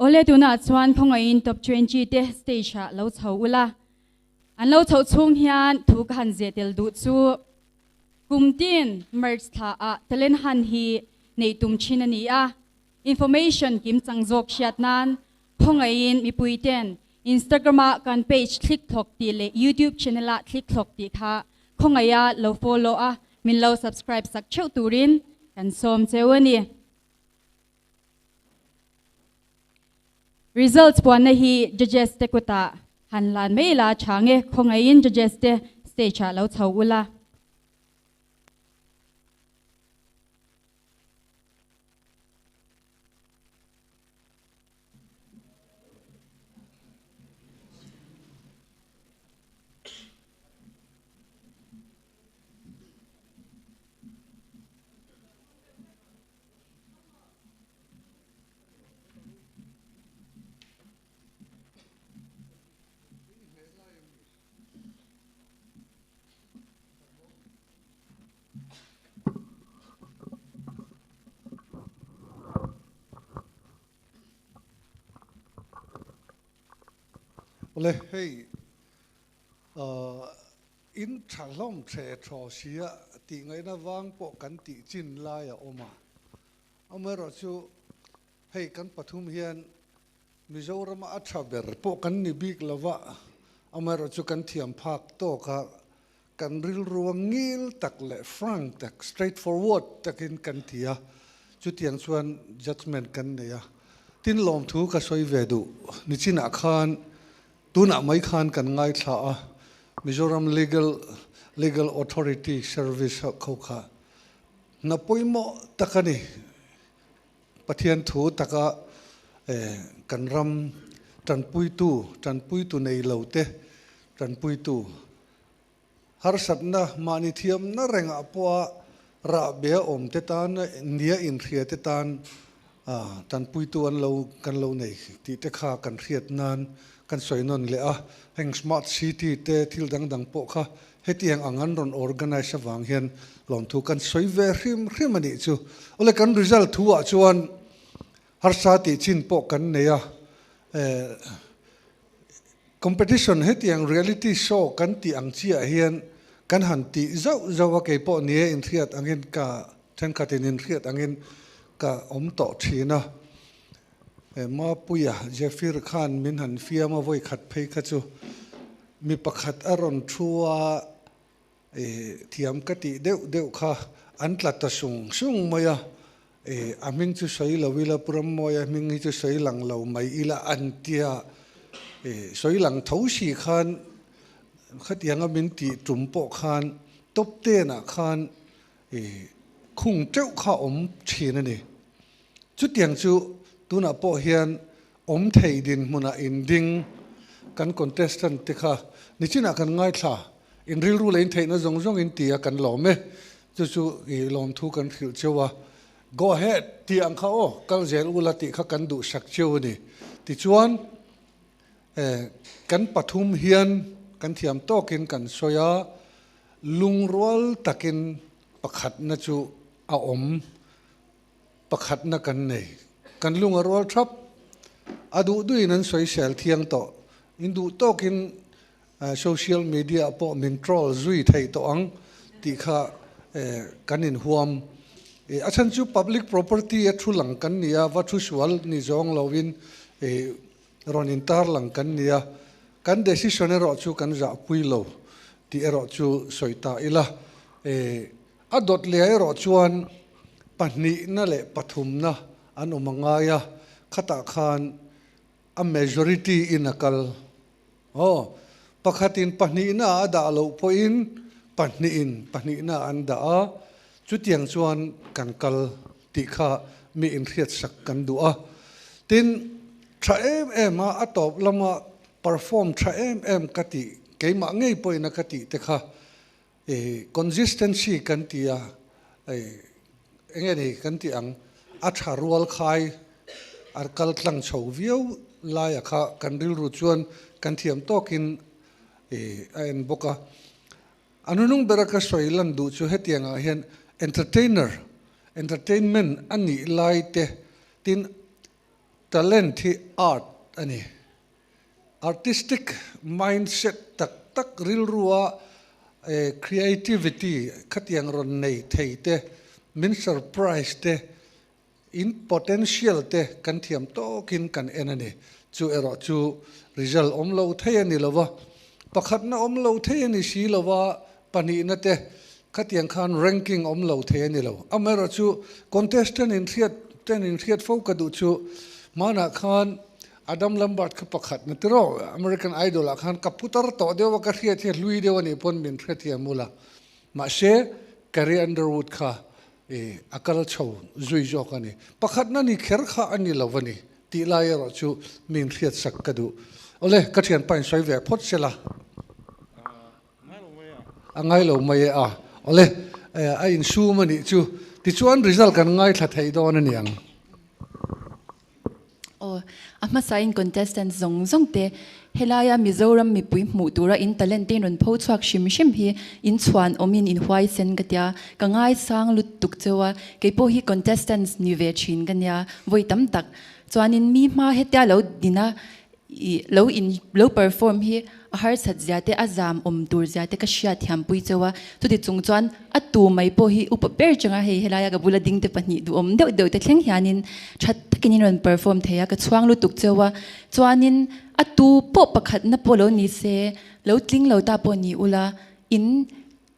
Awle tunah chuan khawngaihin top 20 te stage ah lo chho ula. An lo chhoh chhung hian thu ka han zeh tel duh chu kum tin March thla ah talent hunt hi neih tum thin a ni a. Information kim chang zawk hriat nan khawngaihin mipui ten Instagram ah kan page thlik thlawk tih leh YouTube channel ah thlik thlawk tih kha khawngaiha lo follow a min lo subscribe sak theuh turin kan sawm cheu a ni. Results puanna hi judges te kutah han lan mai la tha nge khawngaihin judges te stage ah lo chho ula. Awle hei in tha hlawm the thaw sia tih ngaihna vang pawh kan tih chin lai a awm a. Amaherawhchu hei kan pathum hian Mizorama a tha ber pawh kan ni bik lo va, amaherawhchu kan thiam phak tawk a, kan rilru a ngil tak leh frank tak, straight forward takin kan ti a, chutiang chuan judgement kan nei a. Tin lawmthu ka sawi ve duh nichinah khan tunah mai khan kan ngaithla a, Mizoram Legal Legal Authority Service ho kha hna pawimawh tak a ni. Pathian thu taka kan ram tanpuitu, tanpuitu nei lo te tanpuitu harsatna mahni thiamna rengah pawha rahbia awm te tan nia inhria te tan tanpuitu an lo kan lo nei tih te kha kan hriat nan kan sawi nawn leh a. Heng smart city te thil dang dang pawh kha Hetiang ang an rawn organise avang hian lawmthu kan sawi ve hrim hrim a nih chu. Awle kan result thu ah chuan harsa tih chin pawh kan nei a, eh competition hetiang reality show kan tih ang chiah hian kan han tih zauh zauh a, kei pawh ni e inhriat angin ka thenkhatin inhriat angin ka awm tawh thin a. Eh Mapuia Jeffir khan min han fiam a vawi khat phei kha chu Mi pakhat a rawn thu a, ih thiam ka tih deuh deuh kha an tla ta sung sung mai a, ih a hming chu sawi lo ila Pu Rammawia hming hi chu sawi lang lo mai ila an tia, ih sawi lang tho si khan khatianga min tih tum pawh khan top ten ah khan ih khung teuh kha awm thin a ni. Chutiang chu tunah pawh hian Awm thei dinhmunah inding kan contestant te kha nichinah kan ngaithla, in rilru leh in theihna zawng zawng in ti a kan lawm e, chu chu i lawmthu kan hrilh cheu a, go ahead tih ang kha aw kal zel ula tih kha kan duhsak cheu a ni. Tichuan kan pathum hian kan thiam tawkin kan sawi a, lungrual takin pakhatna chu a awm. Pakhatna kan nei. Kan lung a rual thap. A duh duhin an sawisel thiang tawh. In duh tawkin social media ah pawh min troll zui thei tawh ang tih kha kan inhuam. A chhan chu public property a thu lang kan ni a, va thu sual ni zawng lovin rawn intar lang kan ni a. Kan decision erawh chu kan zahpui lo tih erawh chu sawi ta ila. A dawt leh erawh chuan pahnihna leh pathumna an awm a ngai a, khatah khan a majority in a kal. Aw, pakhatin pahnihna a dah loh pawhin pahnihin pahnihna an dah a, chutiang chuan kan kal tih kha mi inhriatsak kan duh a. Tin, tha em em a, a tawp lama perform tha em em ka tih, keimah ngei pawhin a ka tih te kha I consistency kan ti a, i eng nge ni kan tih ang, a tha rual khai a kal tlang chho viau laia kha kan rilru chuan kan thiam tawkin i a en bawk a. A nunung bera ka sawi lan duh chu hetiangah hian entertainer, entertainment a nih lai te tin. Talent hi art a ni. Artistic mindset tak tak rilrua creativity khatiang rawn nei thei te, min surprise te, in potential te kan thiam tawkin kan en a ni. Chu erawh chu result awm lo thei a ni lo va, pakhatna awm lo thei a ni si lo va, pahnihna te khatiang khan ranking awm lo thei a ni lo. Amaherawhchu contestant inhriat ten inhriat fo ka duh chu hmanah khan Adam Lambert kha pakhat na tiraw American Idol ah khan ka putar tawh deuh a ka hriat hi a hlui deuh a nih pawn min hrethiam ula. Mahse Carrie Underwood kha i a kal chho zui zawk a ni. Pakhatna ni kher kha a ni lo a ni tih lai erawh chu min hriatsak ka duh. Awle ka thianpa in sawi ve phawt sela. A ngai lo mai e a. Awle, a insum a nih chu. Tichuan result kan ngaithla thei dawn a niang. Aw, a hmasain contestants zawng zawng te helaia Mizoram mipui hmuh tura in talent te in rawn pho chhuak hrim hrim hi in chhuan awmin in huaisen ka tia, ka ngaisang lutuk cheu a, keipawh hi contestants ni ve thin ka nia vawi tam tak. Chuanin mi hma hetia lo din a I lo in lo perform hi a harsat zia te a zam awm tur zia te ka hriat thiam pui cheu a, chuti chung chuan a tu mai pawh hi upa ber changa hei helaia ka bula ding te pahnih duhawm deuh deuh te thleng hianin tha takin in rawn perform thei a, ka chhuang lutuk cheu a, chuanin a tu pawh pakhatna pawh lo ni se lo tling lo ta pawh ni ula in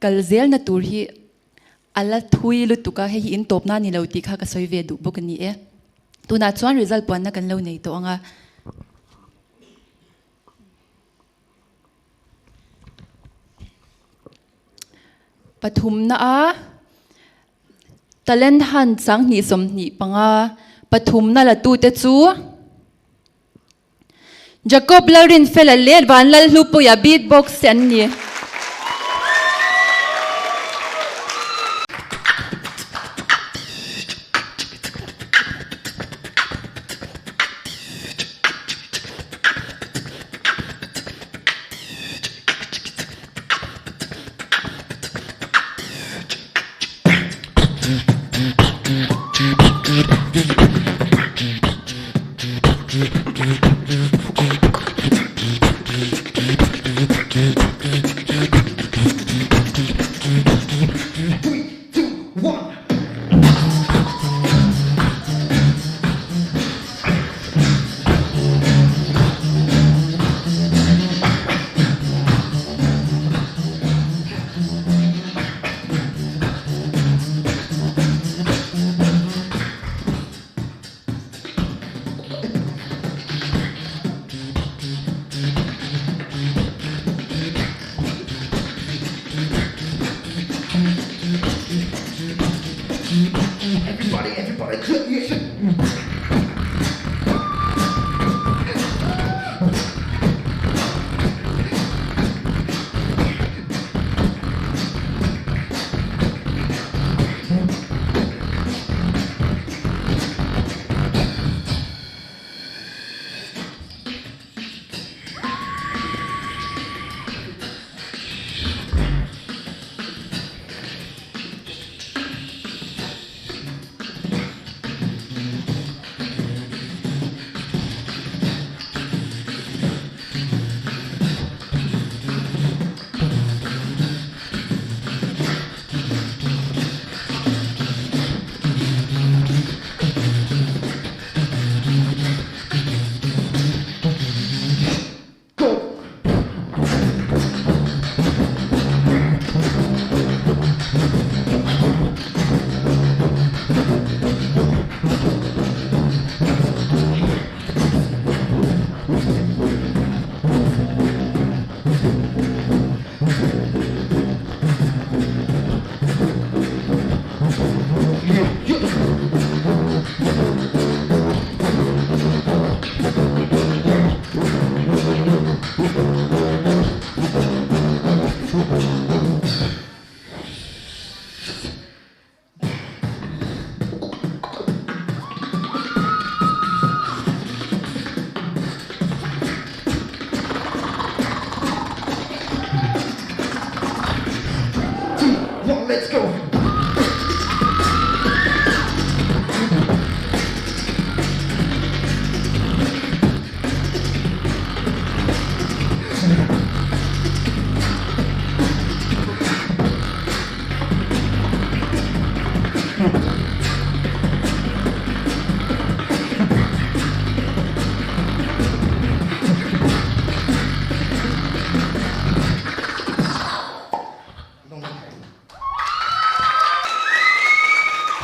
kal zelna tur hi a la thui lutuk a, hei hi in tawpna ni lo tih kha ka sawi ve duh bawk a ni e. Tunah chuan result puanna kan lo nei tawh ang a. Pathumna a Talent Hunt 2025 pathumna la tute chu Jacob Lalrinfela leh Vanlalhlupuia beatbox te an ni.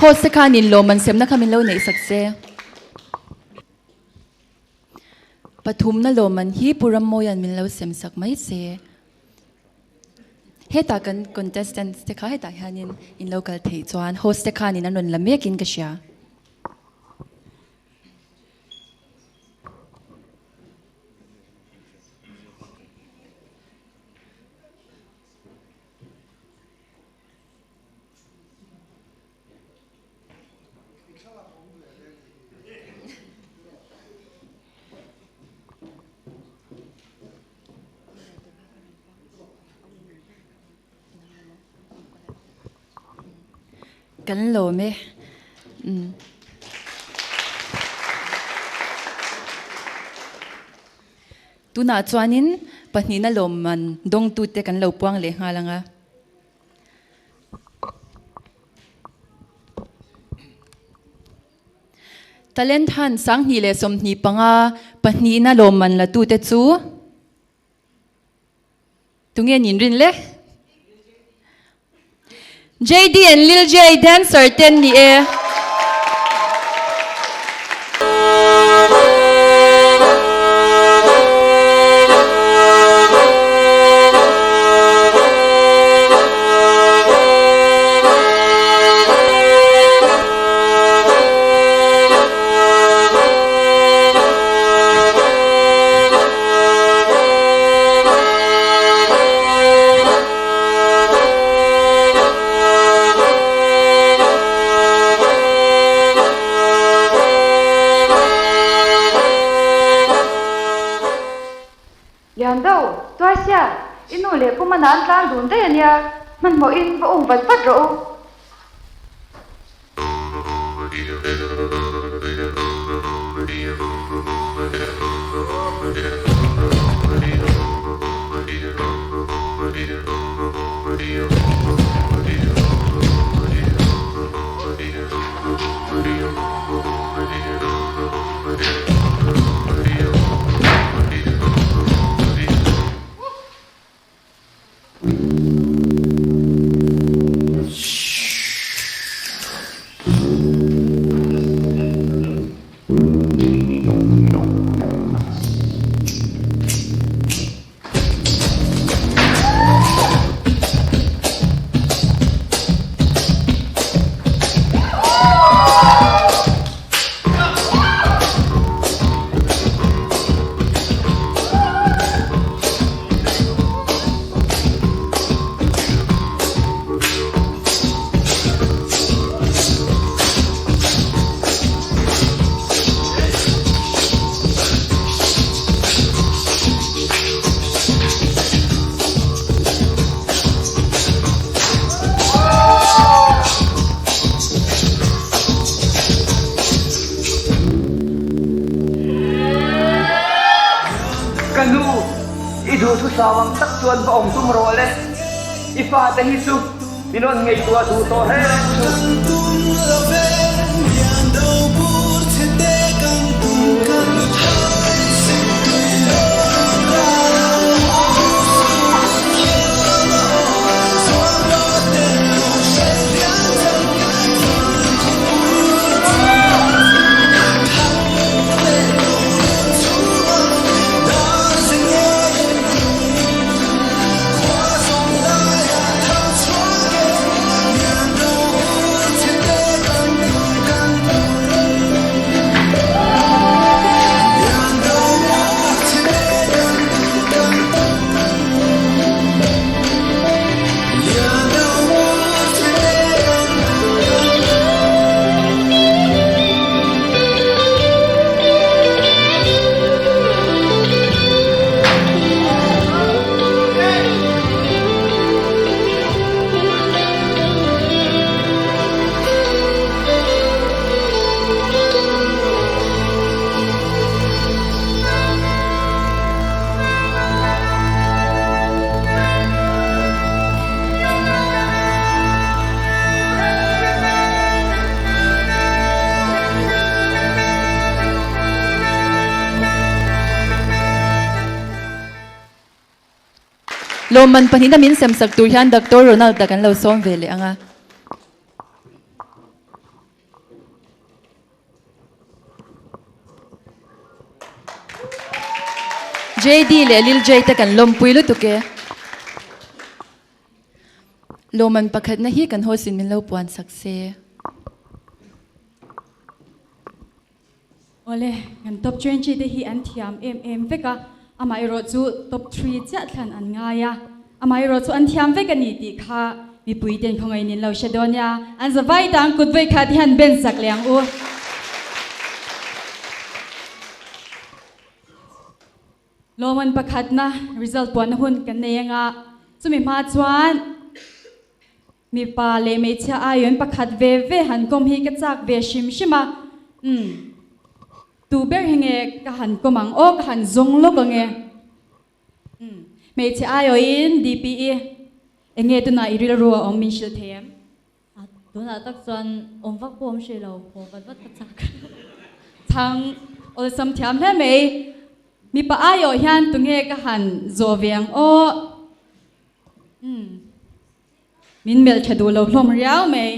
Host te khanin lawm an semna kha min lo neih sak se. Pathumna lawm an hi Pu Rammawia'n min lo sem sak mai se. Hetah kan contestants te kha hetah hianin in lo kal theih chuan host te khanin an rawn la mekin ka hria. Kan lawm e. Umm. Tunah chuanin pahnihna lawmman dawngtute kan lo puang leh nghal ang a. Talent Hunt 2025 pahnihna lawmman latute chu tunge nin rin le? JD and Lil J dancer ten ni e. Liando, Tuaisia, i nu leh pum a nan tlang dun daih a nia, hmanhmawhin va um vat vat rawh u. Ka nu, i duhthusam ang tak chuan va awm tum rawh le. I fate hi chu min rawn ngaihtuah duh tawh reng suh. Lawmman pahnihna min sem sak tur hian Doctor Ronald-a kan lo sawm ve leh ang a. JD leh Lil J te kan lawmpui lutuk e. Lawmman pakhatna hi kan host in min lo puan sak se. Awle, kan top 20 te hi an thiam em em vek a, amaherawhchu top 3 chiah thlan an ngai a, amaherawhchu an thiam vek a ni tih kha mipui ten khawngaih in lo hre dawn nia, an zavai tang kut vawi khat hi han ben sak leh ang u. Lawmman pakhatna result puanna hun kan nei anga, chumi hma chuan Mipa leh hmeichhia aiin pakhat ve ve han kawm hi ka chak ve hrim hrim a, umm tu ber hi nge ka han kawm ang aw ka han zawng lawk ang e. Umm hmeichhe aiawhin DPE eng nge tunah i rilru a awm min hrilh thei em? A tunah tak chuan awm vak pawh awm hrih lo, haw vat vat ka chak. Chhang awlsam thiam hle mai, mipa aiawh hian tunge ka han zawh ve ang aw? Umm. Min melh tha duh lo hlawm riau mai.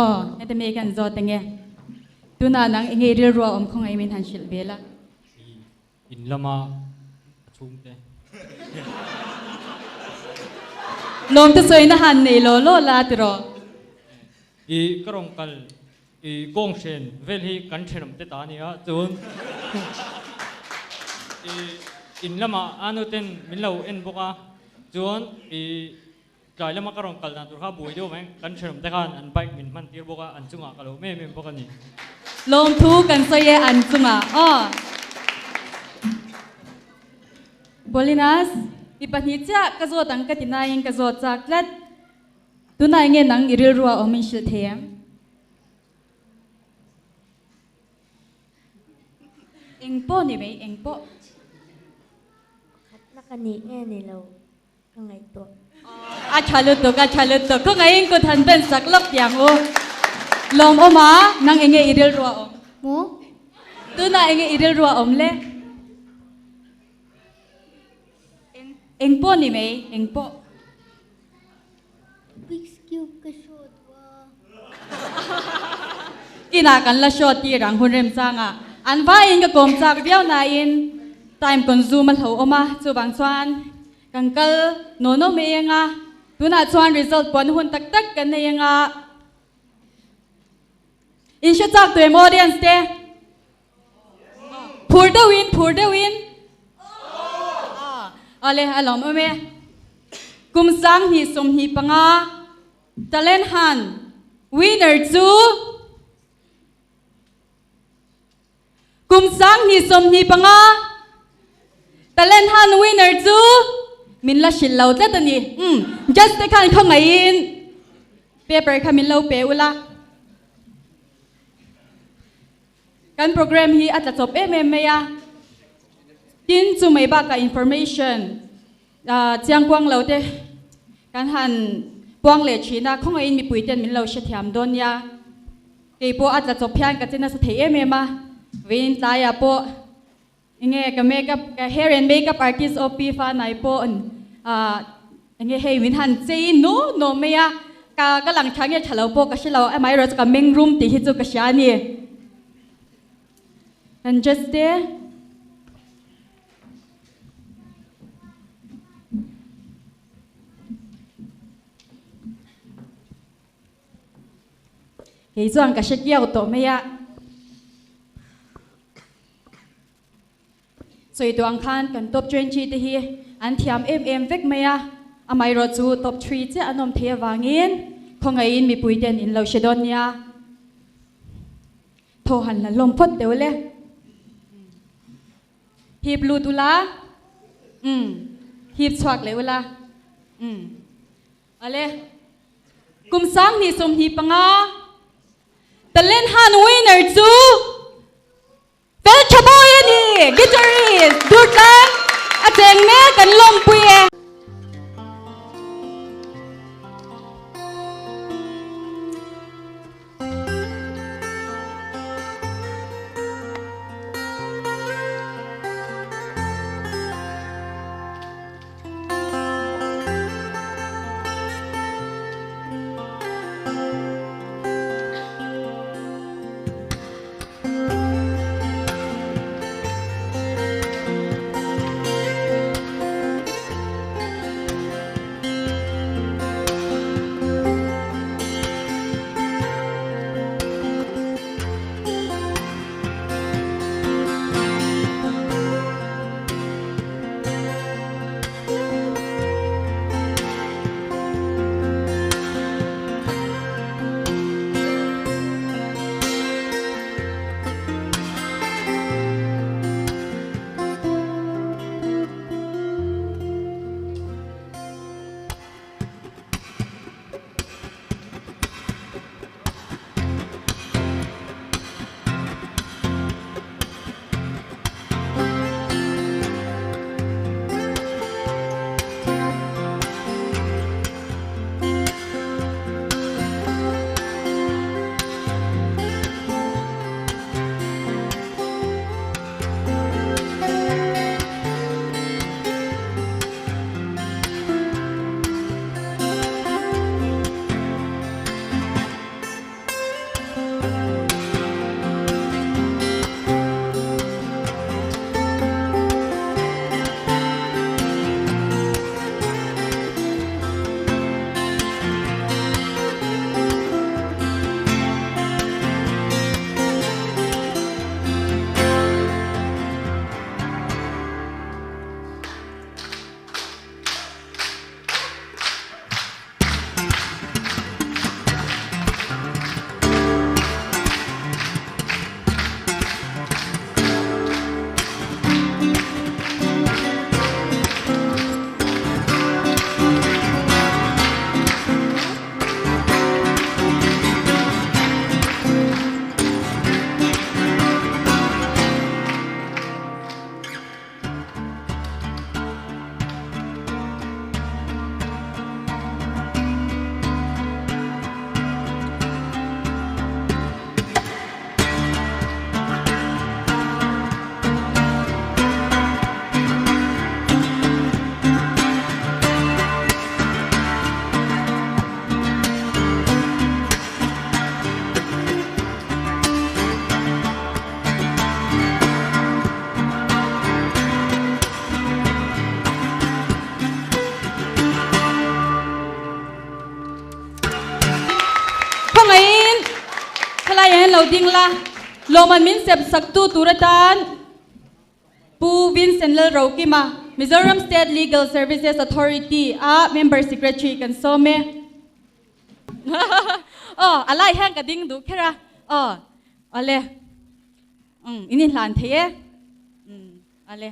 Aw, heta mi kan zawt enge. Tuna nang enge rilru a awm khawngaih min han hrilh ve la. In lama a chhungte. Lawm te sawina han nei law law la tiraw. I ka rawn kal I kawng hren vel hi kan thenawm te ta a nia, chuan i in lamah a nuten min lo en bawk a, chuan i tlai lama ka rawn kal dan tur kha buai deuh mai, kan thenawm te khan an bike min hman tir bawk a, an chungah ka lo em em bawk a ni. Lawmthu kan sawi e an chungah aw. Bolinas, mi pahnih chiah ka zawt ang ka ti nain ka zawt chak tlat. Tunah enge nang i rilru a awm in hrilh thei em? Eng pawh ni mai, eng pawh. Khatna ka nih nge ni lo ka ngaihtuah. A tha lutuk, a tha lutuk. Khawngaihin kut han ben sak lawk tih ang u. Lawmawm a, nang enge i rilru a awm? Maw? Tunah enge i rilru a awm le? Eng pawh ni mai, eng pawh. Rubik's cube ka show duh a. Kinah kan la show tir ang hun remchangah. An vaiin ka kawm chak viau nain time consume a hlauhawm a, chuvang chuan kan kal naw naw mai ang a. Tunah chuan result puan hun tak tak kan nei ang a. In hre chak tawh em audience te? Phur deuhin, phur deuhin. Awle, a lawm awm e. Kum 2025 Talent Hunt winner chu Kum 2025 Talent Hunt winner chu min la hrilh lo tlat a ni. Umm, judge te khan khawngaihin paper kha min lo pe ula. Kan program hi a tla chawp em em mai a, tin chu mai bakah information chiang kuang lo te kan han puang leh thin a, khawngaihin mipui ten min lo hrethiam dawn nia. Kei pawh a tla chawp hian ka che nasa thei em em a, vawiin tlaiah pawh Enge ka makeup ka hair and makeup artist OP fa nai pawh enge hei min han chei no no mai a, ka ka lang tha nge tha lo pawh ka hre lo, amaherawh chu ka meng rum tih hi chu ka hria a ni. Kan dress te. Kei chuan ka hre kiau tawh mai a. Sawi duh ang khan kan top 20 te hi an thiam em em vek mai a, amaherawh chu top 3 chiah an awm thei avangin khawngaihin mipui ten in lo hre dawn nia. Thaw han la hlawm phawt deuh le. Hip lut ula, umm, hip chhuak leh ula, umm. Ale, kum 2025 Talent Hunt winner chu Fel Thabawi a ni! Guitarist Durtlang a cheng mek an lawmpui e. lo ding la, lawmman min sep saktu tur atan Pu Vincent Lalrokima, Mizoram State Legal Services Authority a Member Secretary kan sawm e. Aw, a lai hian ka ding duh kher a. Aw, awle. Umm, in inhlan thei e. Umm, awle.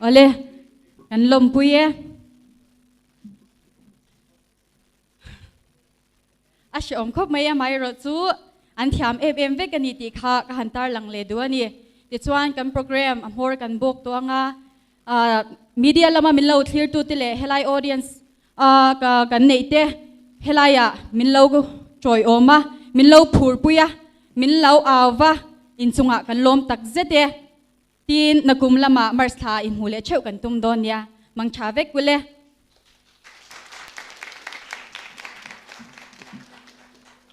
Awle, kan lawmpui e. A hreawm khawp mai a, amaherawh chu an thiam em em vek a ni tih kha ka han tarlang leh duh a ni. Tichuan kan program a hmawr kan bawk tawh ang a, media lama min lo thlirtute leh helai audience ka kan neih te helaiah min lo tawiawm a, min lo phurpui a, min lo au va, inchungah kan lawm tak zet e. Tin, nakum lamah March thla inhmuh leh theuh kan tum dawn nia, mangtha vek ule.